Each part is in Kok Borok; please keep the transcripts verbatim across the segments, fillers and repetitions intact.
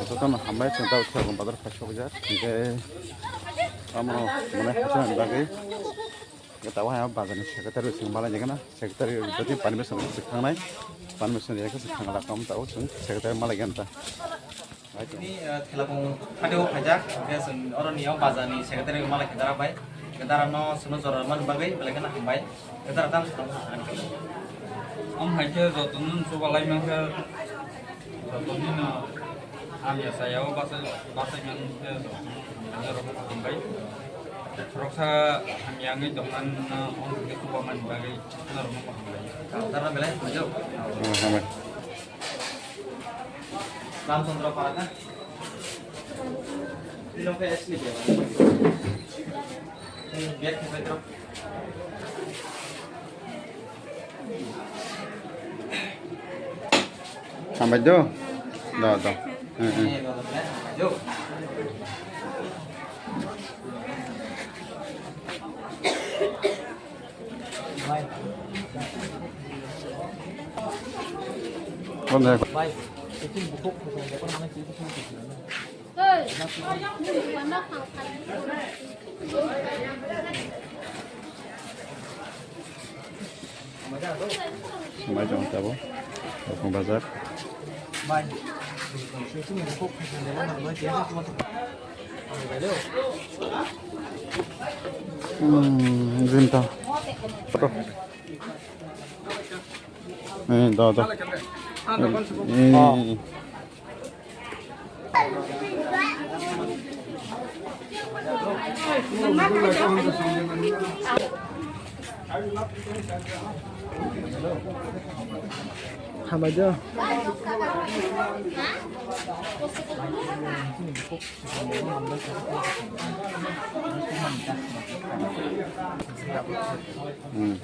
Jotono hambai, chwng tabuk Kherkong bazar phai sokjak, hinkhe omono mane haikhe bagwi. Tabuk hai bazarni secretary chwng malai jagana, secretary jodi permission rwkhe chwng thangnai, permission rwya khe chwng thangla, tamo tabuk chwng secretary malai gana ta. Tini, eh, Thelabung hati o phaijak, hinkhe chwng oroni o bazarni secretary malai khe dara bai, hinkhe dara no chwngno jora rwmani bagwi belai kheno hambai. Kedar tam sa. Am hai khe jotono chubalai mankha, jotonino hamya saya o bachai, bachai mankha jotono hamya rok hambai. Khoroksa hamya wngwi tongmani no omo khe chubamani bagwi norokno hambai. Dara belai hambai. Hmm, hambai. Ramchandra Paraka. Ini loh, kayak asli dia. Biar kita terus. Hambai do. Do, do. Heeh. Ini loh, loh, loh. Yuk. Mai tong tabo, Kherkong bazar. Hmm, gym tong. Eh, do, do. Eh, eh. Hambai do. Hmm.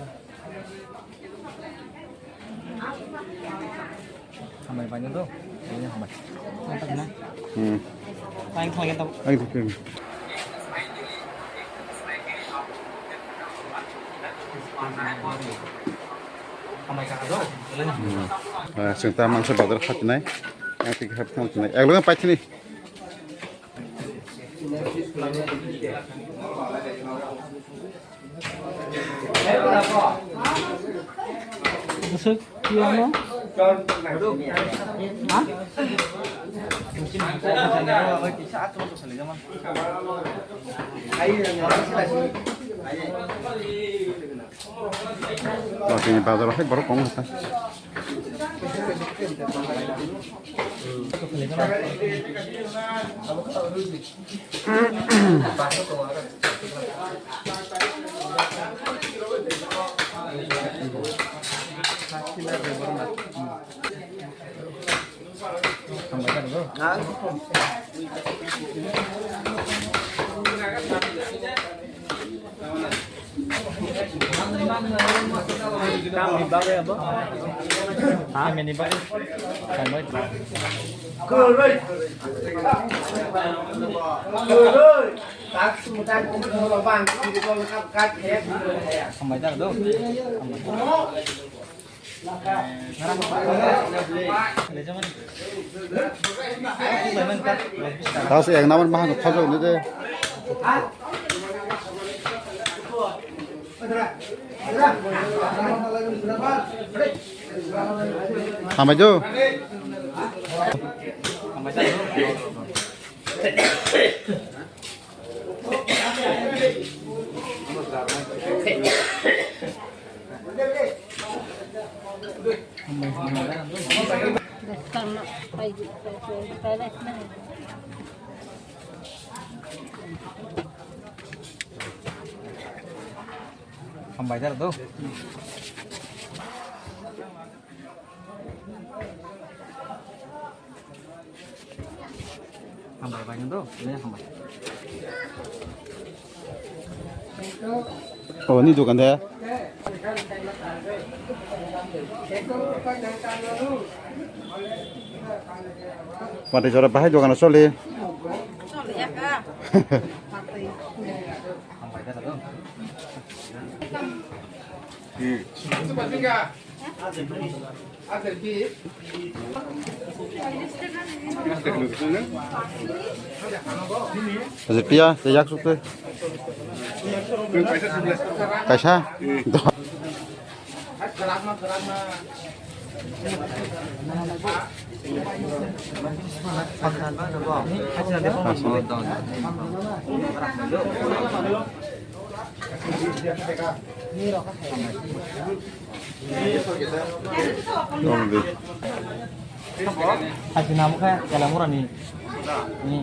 Hambai bai do. Ini hambai. Mantap na? Hmm. Paling thang ya tau. Ai, betul. Hambai ka do. Hmm. Ah, sengta mangsa bazar khatinai. Yang tiga hap khatinai. Yang lo paithini. Bwswk tiyangno? Ha? Tini bazar hai borok kong kha. Tamni bagwi abo? Ha? Tamni bagwi? Hambai jar do. Taso ek number mahang khojok ni de. Hambai do. Hambai jar do. Hambai bai do, ini hambai. Oh, ini dukan de. Mati jora bahai dukan soli. Soli ya ka. Hambai jar do. Hmm. Aje piya, je yak suk tei. Kaisa? Haji namu khe Yalamura ni. Ni.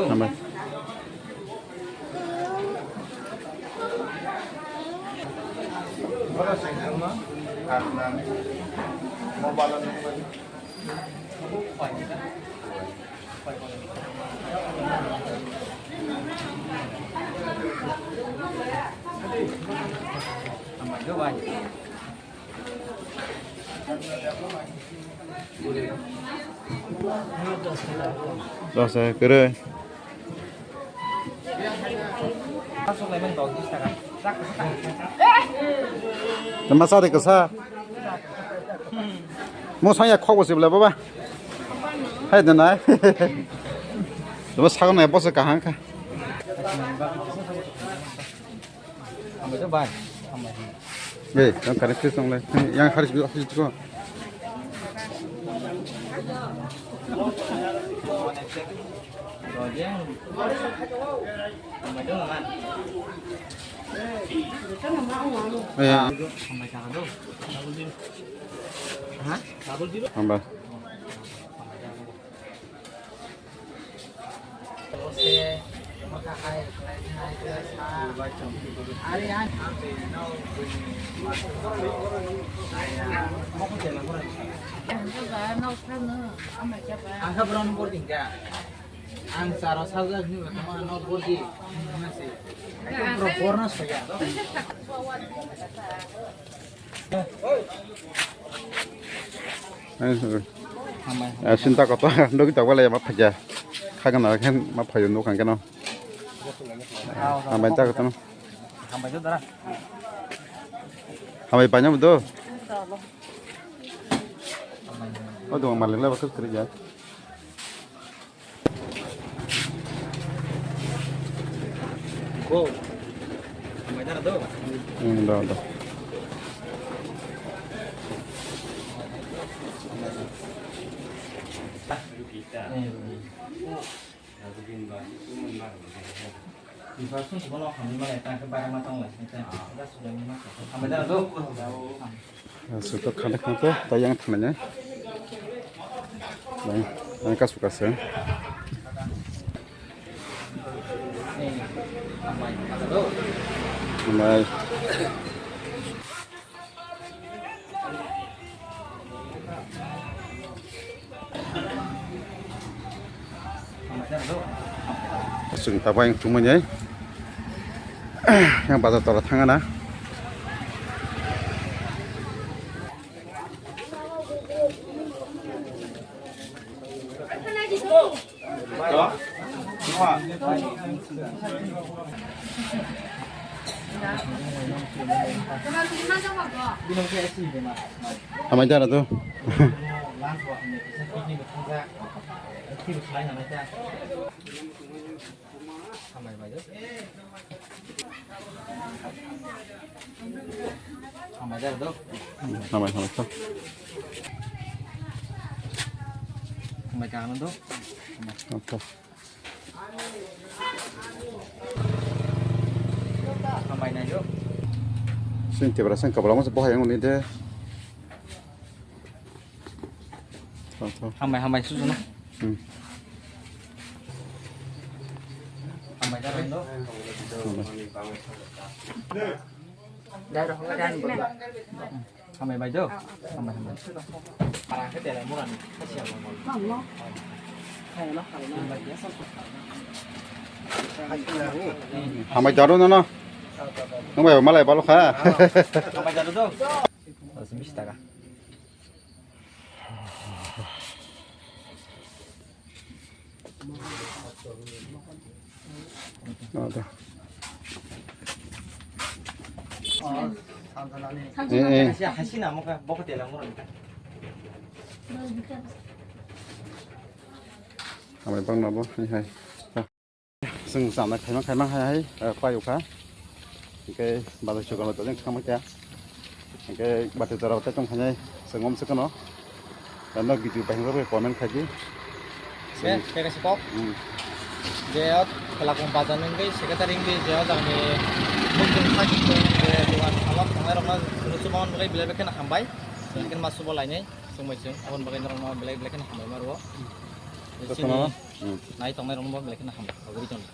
Hambai. Dos, eh, kwrwi. Masa de kasa. Mo saya khok bo sibla baba. Hai de nai. Bo sagon nai bo se kahang kha. Hambai do bai. Hambai. Ei, yang kari sih song le. Yang hari sih office ko. Eh. Hambai. Ang kha borok no bording kha. Ang charo sajak ni ba tamo ano bordi. Ang khe borok borno soya. Sinta koto nugwi tongbalai ma phaikha. Khagana khe ma phaio nuk hangkhe no. Hambai ta koto no. Hambai do dara. Hambai paina do. O do malik la bakal kri ja. Go. Hmm, do, do. Sutok khande khande ta yang thangnai. Yang, yang kasu kasu. Bye. Chwng tabuk ayang chumui nai. Yang bazar tola thangana. Hambai jara to. Hambai, hambai, sir. Hambai, kang ano do? Acha. Hambai, nai do. Sing tebra sing kabla mo se boha yang ni de. Hambai, hambai, susu na. Hmm. Hambai, hambai. Hambai, bai do. Hambai, hambai. Hambai, jaro na na. Nwng bai malai balo kha. Ang bai jalo do. Dos bis taka. Oh, da. Eh, eh. Hasi na mo ka boko tela mo. Amai bang na bo, hai, hai. Chwng chamnai khaimang khaimang hai hai, eh, paiyokha. Hwnkhe bazar sokalo to jeng thangma kya. Hwnkhe bati jora tei tong khainai chwng om se kheno. Ano video bahimrok bai comment khai di. Eh, tei kaisa kok. Hmm. Je o Khelakung bazar ni wngwi secretary wngwi je o jagani mukdung khai je dogan thanglak thanglai rokno chwng chubamani bagwi belai belai kheno hambai. Chwng khe ma subo lainai chwng bai chwng aboni bagwi norokno belai belai kheno hambai ma rwo. Jotono. Chini Hmm. nai tongnai rokno bo belai kheno hambai. Aguri tong.